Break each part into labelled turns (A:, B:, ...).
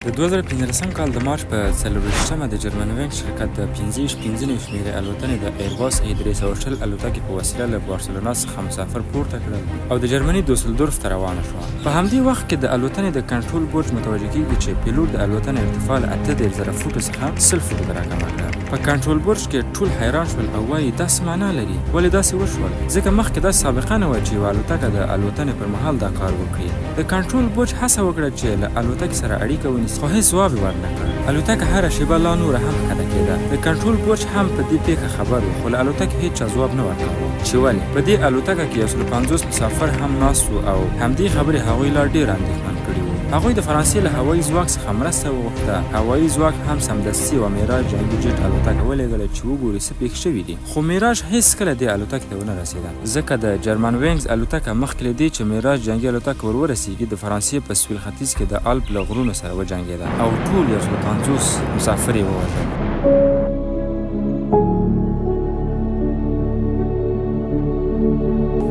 A: د 2015 کال د مارچ په 24مه د جرمن وینګ شرکت د 2595 شمېرې الوتنې د ایرباس ای 320 الوتکې په وسیله له بارسلونا څخه مسافر پورته کړل او د جرمني دوسلدورف ته روانه شوه. په همدې وخت کې د الوتنې د کنټرول برج متوجه کېږي چې پیلوټ د الوتنې ارتفاع له 38,000 فوټو څخه 100 فوټو ته راکمه کړه. په کنټرول برج کې ټول حیران شول او وایي دا څه معنا لري؟ ولې داسې وشول؟ ځکه مخکې داسې سابقه نه وه چې یوه الوتکه د الوتنې پر مهال دا کار وکړي. د کنټرول برج هڅه وکړه چې له الوتکې سره اړیکه ونیسي، خو هېڅ ځواب یې ورنه کړ. الوتکه هره شېبه لا نوره هم ښکته کېده. د کنټرول برج هم په دې پېښه خبر و، خو له الوتکې هېچا ځواب نه ورکاوه چې ولې. په دې الوتکه کې 150 مسافر هم ناست وو او همدې خبرې هغوی لا ډېر اندېښمن کړي وو. هغوی د فرانسې له هوایي ځواک څخه مرسته وغوښته. هوایي ځواک هم سمدستي یوه میراژ جنګي جېټ الوتکه ولېږله چې وګوري څه پېښ شوي دي. خو میراژ هېڅکله دې الوتکې ته ونه رسېده. ځکه د جرمن وینګز الوتکه مخکې له دې چې میراژ جنګي الوتکه ور ورسېږي، د فرانسې په سویل ختیځ کې د آلپ له غرونو سره وجنګېده او ټول 150 مسافر یې ووژل.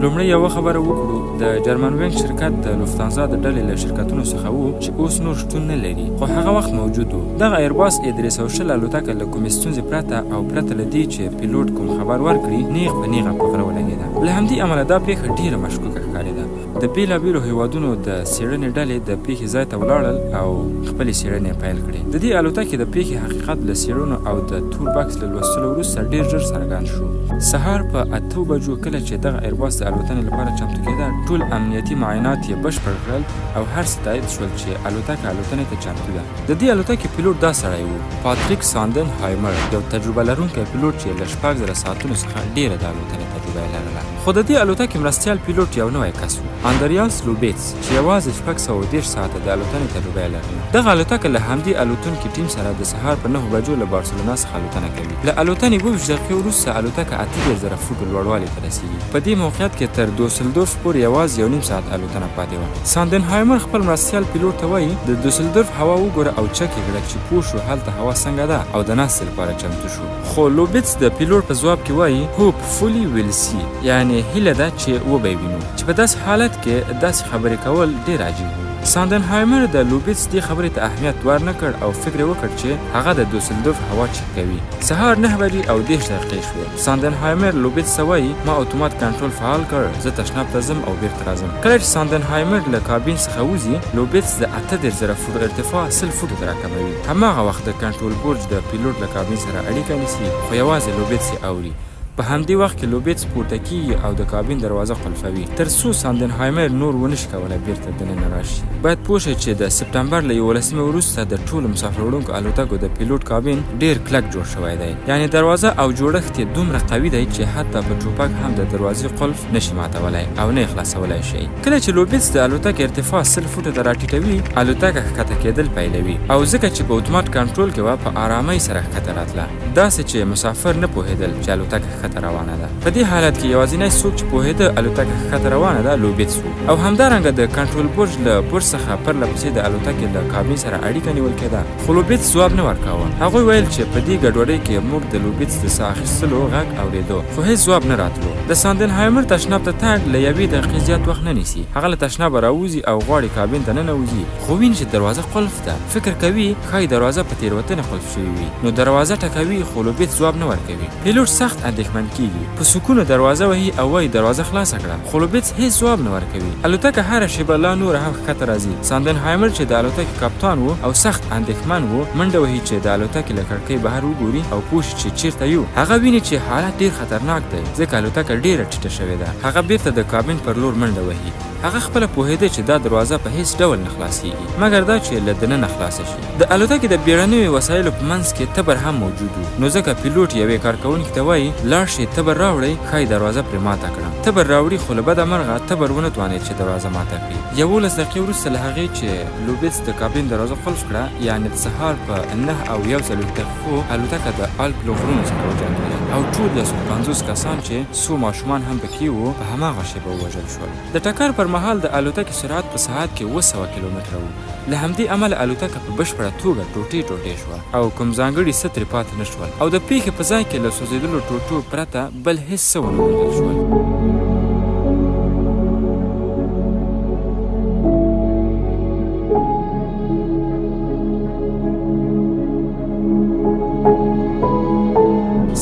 A: لومړی یوه خبره وکړو، د جرمن وینګ شرکت د لوفتانزا د ډلې له شرکتونو څخه و چې اوس نور شتون نه لري، خو هغه وخت موجود و. دغه ایرباس ای 320 الوتکه له کومې ستونزې پرته او پرته له دې چې پیلوټ کوم خبر ورکړي، نیغ په نیغه په غره ولګېده. له همدې امله دا پېښه ډېره مشکوکه ښکارېده. د بېلابېلو هېوادونو د څېړنې ډلې د پېښې ځای ته ولاړل او خپلې څېړنې یې پیل کړې. د دې الوتکې د پېښې حقیقت له څېړنو او د تور بکس له لوستلو وروسته ډېر ژر څرګند شو. سهار په 8 بجو کله چې دغه ایرباس د الوتنې لپاره چمتو کېده، ټول امنیتي معاینات یې بشپړ کړل او هر څه تایید شول چې الوتکه الوتنې ته چمتو ده. د دې الوتکې پیلوټ دا سړی و، پاتریک ساندن هایمر، یو تجربه لرونکی پیلوټ چې له 6000 ساعتونو څخه ډېره د الوتنې تجربه یې لرله. خو د دې الوتکې مرستیال پیلوټ یو نوی کس و، اندریاس لوبیتس، چې یوازې 630 ساعته د الوتنې تجربه یې لرله. دغه الوتکه له همدې الوتونکي ټیم سره د سهار په 9 بجو له بارسلونا څخه الوتنه کوي. له الوتنې 27 دقیقې وروسته الوتکه 38,000 فوټو لوړوالي ته رسېږي. په دې موقعیت کې تر دوسلدورف پورې یوازې یو نیم ساعت الوتنه پاتې وه. ساندنهایمر خپل مرستیال پیلوټ ته وایي، د دوسلدورف هوا وګوره او چک یې کړه چې پوه شو هلته هوا څنګه ده او د ناستې لپاره چمتو شو. خو لوبیتس د پیلوټ په ځواب کې وایي، هوپ فولي ویل سي، یعنې هیله ده چې وبه یې وینو، چې په داسې حالت کې داسې خبرې کول ډېر عجیب وو. ساندنهایمر د لوبیتس دې خبرې ته اهمیت ورنه کړ او فکر یې وکړ چې هغه د دوسلدورف هوا چک کوي. سهار 9 بجې او 30 دقیقې شوې. ساندنهایمر لوبیتس ته وایي، ما اتومات کنټرول فعال کړ، زه تشناب ته ځم او بیرته راځم. کله چې ساندنهایمر له کابین څخه وځي، لوبیتس د 38,000 فوټو ارتفاع 100 فوټو ته راکموي. هماغه وخت د کنټرول برج د پیلوټ له کابین سره اړیکه نیسي، خو یوازې لوبیتس یې اوري. په همدې وخت کې لوبیتس پورته کیږي او د کابین دروازه قلفوي، تر څو ساندنهایمر نور ونشي کولای بیرته دننه راشي. باید پوه شئ چې د سپټمبر له 11مې وروسته د ټولو مسافر وړونکو الوتکو د پیلوټ کابین ډېر کلک جوړ شوی دی، یعنې دروازه او جوړښت یې دومره قوي دی چې حتی په ټوپک هم د دروازې قلف نشي ماتولای او نه یې خلاصولای شئ. کله چې لوبیتس د الوتکې ارتفاع 100 فوټو ته راټیټوي، الوتکه ښکته کېدل پیلوي او ځکه چې په اتومات کنټرول کې وه، په آرامۍ سره ښکته راتله، داسې چې مسافر نه پوهېدل چې الوتکه ښکته روانه ده. په دې حالت کې یوازینی څوک چې پوهېده الوتکه ښکته روانه ده، لوبیتس و او همدارنګه د کنټرول برج له برج څخه پرله پسې د الوتکې له کابین سره اړیکه نیول کېده، خو لوبیتس ځواب نه ورکاوه. هغوی ویل چې په دې ګډوډۍ کې موږ د لوبیتس د ساه اخیستلو غږ اورېدو، خو هېڅ ځواب نه راتلو. د ساندنهایمر تشناب ته تګ له یوې دقیقې زیات وخت نه نیسي. هغه له تشنابه راوځي او غواړي کابین ته ننوځي، خو ویني چې دروازه قلف ده. فکر کوي ښايي دروازه په تېروتنې قلف شوې وي، نو دروازه ټکوي، خو لوبیتس ځواب نه ورکوي. پیلوټ سخت اندېښمن کېږي، په سوکونو دروازه وهي او وايي دروازه خلاصه کړه، خو لوبیتس هېڅ ځواب نه ورکوي. الوتکه هره شېبه لا نوره هم ښکته راځي. ساندنهایمر چې د الوتکې کپتان و او سخت اندېښمن و، منډه وهي چې د الوتکې له کړکۍ بهر وګوري او پوه شي چې چېرته یو. هغه ویني چې حالت ډېر خطرناک دی، ځکه الوتکه ډېره ټیټه شوې ده. هغه بېرته د کابین پر لور منډه وهي. هغه خپله پوهېده چې دا دروازه په هېڅ ډول نه خلاصېږي، مګر دا چې له دننه خلاصه شي. د الوتکې د بیړنیو وسایلو په منځ کې تبر هم موجود و، نو ځکه پیلوټ یوې کارکوونکې ته وایي، لاړ شئ تبر راوړئ، ښایي دروازه پرې ماته کړم. تبر راوړي، خو له بده مرغه تبر ونه توانېد چې دروازه ماته کړي. 11 دقیقې وروسته له هغې چې لوبیتس د کابین دروازه قلف کړه، یعنې د سهار په 9:41 دقیقو، الوتکه د آلپ له غرونو سره وجنګېده او ټول 150 کسان چې څو ماشومان هم پکې وو، په هماغه شېبه ووژل شول. د ټکر پر مهال د الوتکې سرعت په ساعت کې 700 کیلومتره و. له همدې امله الوتکه په بشپړه توګه ټوټې ټوټې شوه او کوم ځانګړي څه ترې پاتې نه شول او د پېښې په ځای کې له سوځېدلو ټوټو پرته بل هېڅ څه ونه موندل شول.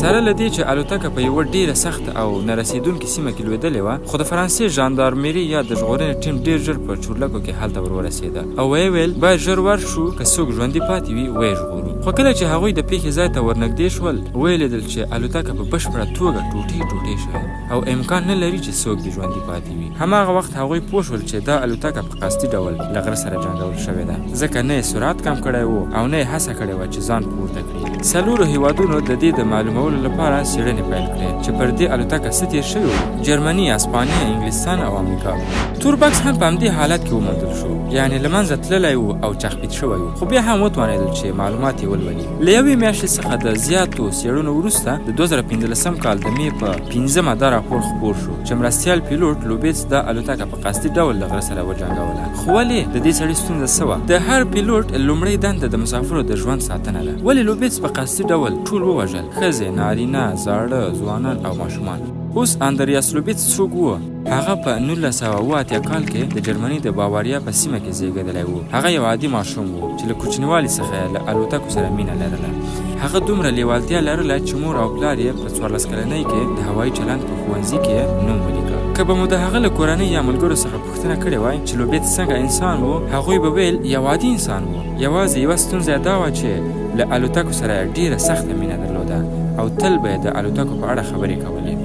A: سره له دې چې الوتکه په یوه ډېره سخته او نه رسېدونکې سیمه کې لوېدلې وه، خو د فرانسې ژاندارمري یا د ژغورنې ټیم ډېر ژر په چورلکو کې هلته ور ورسېده او ویې ویل، باید ژر ورشو، که څوک ژوندي پاتې وي ویې ژغورو. خو کله چې هغوی د پېښې ځای ته ورنږدې شول، ویې لیدل چې الوتکه په بشپړه توګه ټوټې ټوټې شوې او امکان نه لري چې څوک دې ژوندي پاتې وي. هماغه وخت هغوی پوه شول چې دا الوتکه په قصدي ډول له غره سره جنګول شوې ده، ځکه نه یې سرعت کم کړی و او نه یې هڅه کړې وه چې ځان پورته کړي. څلورو هېوادونو د دې د معلومولو لپاره څېړنې پیل کړې چې پر دې الوتکه څه تېر شوي وو. جرمني، اسپانیا، انګلستان او امریکا. تور بکس هم په همدې حالت کې وموندل شو، یعنې له منځه تللی و او چخپیت شوی و، خو بیا هم وتوانېدل چې معلومات یې ولولي. له یوې میاشتې څخه د زیاتو څېړنو وروسته د 2015 کال د مې په پنځمه دا راپور خپور شو چې مرستیال پیلوټ لوبیتس دا الوتکه په قصدي ډول له غره سره وجنګوله. خو ولې؟ د دې سړي ستونزه څه وه؟ د هر پیلوټ لومړۍ دنده د مسافرو د ژوند ساتنه ده. ولې لوبیتس په قصدي ډول ټول ووژل؟ ښځې، نارینه، زاړه، ځوانان او ماشومان. اوس اندریاس لوبیتس څوک و؟ هغه په 1987 کال کې د جرمني د باواریا په سیمه کې زیږېدلی و. هغه یو عادي ماشوم و چې له کوچنیوالي څخه یې له الوتکو سره مینه لرله. هغه دومره لیوالتیا لرله چې مور او پلار یې په 14 کلنۍ کې د هوایي چلند په ښوونځي کې نوم ولیکه. که به مو د هغه له کورنۍ یا ملګرو څخه پوښتنه کړې وای چې لوبیتس څنګه انسان و، هغوی به ویل یو عادي انسان و. یوازې یوه ستونزه یې دا وه چې له الوتکو سره یې ډېره سخته مینه درلوده او تل به یې د الوتکو په اړه خبرې کولې.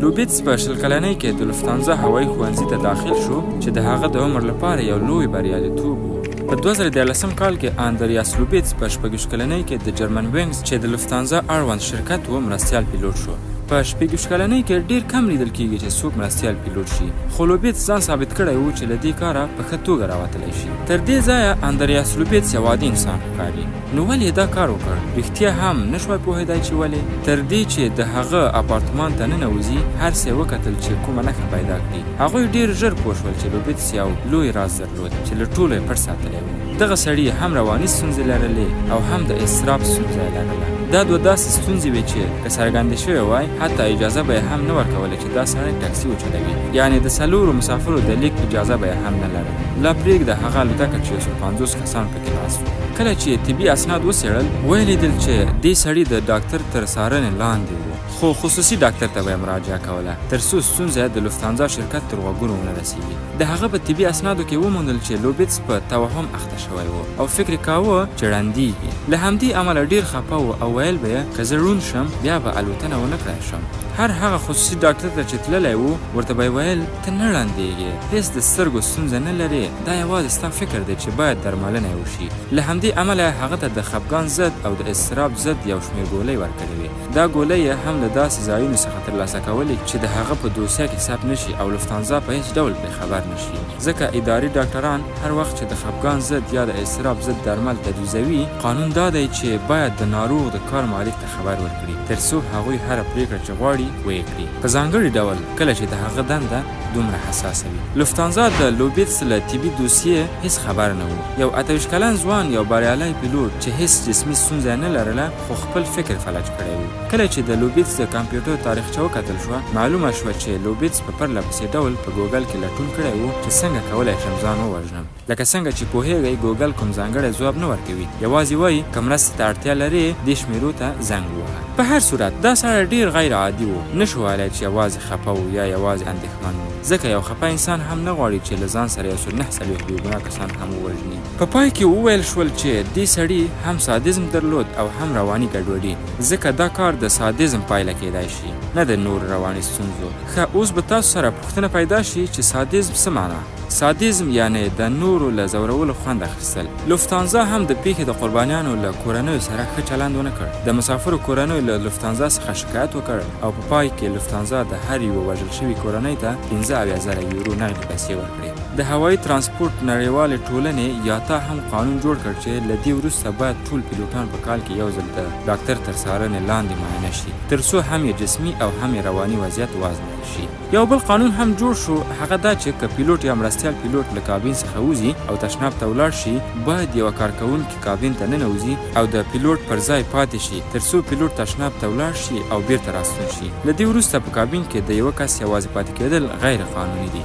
A: لوبیتس په 20 کلنۍ کې د لوفتانزا هوایي ښوونځي ته داخل شو چې د هغه د عمر لپاره یو لوی بریالیتوب و. په 2013 کال کې اندریاس لوبیتس په 26 کلنۍ کې د جرمن وینګز چې د لوفتانزا اړوند شرکت و مرستیال پیلوټ شو. په 26 کلنۍ کې ډېر کم لیدل کېږي چې څوک مرستیال پیلوټ شي، خو لوبیتس ځان ثابت کړی و چې له دې کاره په ښه توګه راوتلی شي. تر دې ځایه اندریاس لوبیتس یو عادي انسان ښکاري. نو ولې یې دا کار وکړ؟ رښتیا هم نه شوای پوهېدای چې ولې؟ تر دې چې د هغه اپارتمان ته ننوځي، هر څه یې وکتل چې کومه نښه پیدا کړي. هغوی ډېر ژر پوه شول چې لوبیتس یو لوی راز درلود چې له ټولو یې پټ ساتلی و. دغه سړي هم رواني ستونزې لرلې او هم د اضطراب ستونزه یې لرله. دا دوه داسې ستونزې وې چې که څرګندې شوې وای، حتی اجازه به یې هم نه ورکوله چې دا سړی ټکسي وچلوي. یعنې د څلورو مسافرو د لېږد اجازه به یې هم نه لرله. لا پرېږده هغه الوتکه چې 150 کسان پکې ناست وو. کله چې یې طبي اسناد وڅېړل، ویې لیدل چې دې سړي د ډاکتر تر څارنې لاندې و، خو خصوصي ډاکتر ته به یې مراجعه کوله، تر څو ستونزه یې د لوفتانزا شرکت تر غوږونو ونه رسېږي. د هغه په طبي اسنادو کې وموندل چې لوبیتس په توهم اخته شوی و او فکر یې کاوه چې ړندېږي. له همدې امله ډېر خپه و او ویل به یې، که زه ړوند شم، بیا به الوتنه ونه کړای شم. هر هغه خصوصي ډاکتر ته چې تللی و، ورته به یې ویل، ته نه ړندېږې، هېڅ د سترګو ستونزه نه لرې، دا یوازې ستا فکر دی چې باید درملنه یې وشي. له همدې امله یې هغه ته د خپګان ضد او د اضطراب ضد یو شمېر ګولۍ ورکړې وې. دا ګولۍ یې هم له داسې ځایونو څخه ترلاسه کولې چې د هغه په دوسیه کې ثبت نه شي او لوفتانزا په هېڅ ډول پرې خبر نه شي. ځکه اداري ډاکټران هر وخت چې د خپګان ضد یا د اضطراب ضد درمل تجویزوي، قانون دا دی چې باید د ناروغ د کار مالک ته خبر ورکړي، تر څو هغوی هره پرېکړه چې غواړي ویې کړي، په ځانګړي ډول کله چې د هغه دنده دومره حساسه وي. لوفتانزا د لوبیتس له طبي دوسیې هېڅ خبر نه و. یو 28 کلن ځوان، یو بریالی پیلوټ چې هېڅ جسمي ستونزه یې نه لرله، خو خپل فکر فلج کړی و. کله چې د لوبیتس د کمپیوټر تاریخچه وکتل شوه، معلومه شوه چې لوبیتس په پرله پسې ډول په ګوګل کې لټون کړی و چې څنګه کولای شم ځان ووژنم. لکه څنګه چې پوهېږئ، ګوګل کوم ځانګړی ځواب نه ورکوي، یوازې وايي، که مرستې ته اړتیا لرې، دې شمېرو ته زنګ ووهه. په هر صورت، دا سړی ډېر غیر عادي و، نه شو ویلای چې یوازې خپه و یا یوازې اندېښمن و، ځکه یو خپه انسان هم نه غواړي چې له ځان سره 149 بې ګناه کسان هم ووژني. په پای کې وویل شول چې دې سړي هم سادیزم درلود او هم رواني ګډوډي، ځکه دا کار د سادیزم پایله کېدای شي، نه د نورو رواني ستونزو. ښه، اوس به تاسو سره پوښتنه پیدا شي چې سادیزم څه معنا؟ سادیزم یعنې د نورو له ځورولو خوند اخیستل. لوفتانزا هم د پېښې د قربانیانو له کورنیو سره ښه چلند ونه کړ. د مسافرو کورنیو له لوفتانزا څخه شکایت وکړ او په پای کې لوفتانزا د هر یوه وژل شوي کورنۍ ته 75,000 یورو نغدې پیسې ورکړې. د هوایي ترانسپورت نړیوالې ټولنې یاتا هم قانون جوړ کړ چې له دې وروسته باید ټول پیلوټان په کال کې یو ځل د ډاکتر تر څارنې لاندې معاینه شي، تر څو هم یې جسمي او هم یې رواني وضعیت وازمایل شي. یو بل قانون هم جوړ شو، هغه دا چې که پیلوټ یا مرستیال پیلوټ له کابین څخه وځي او تشناب ته ولاړ شي، باید یوه کارکوونکي کابین ته ننوځي او د پیلوټ پر ځای پاتې شي، تر څو پیلوټ تشناب ته ولاړ شي او بیرته راستون شي. له دې وروسته په کابین کې د یوه کس یوازې پاتې کېدل غیر قانوني دي.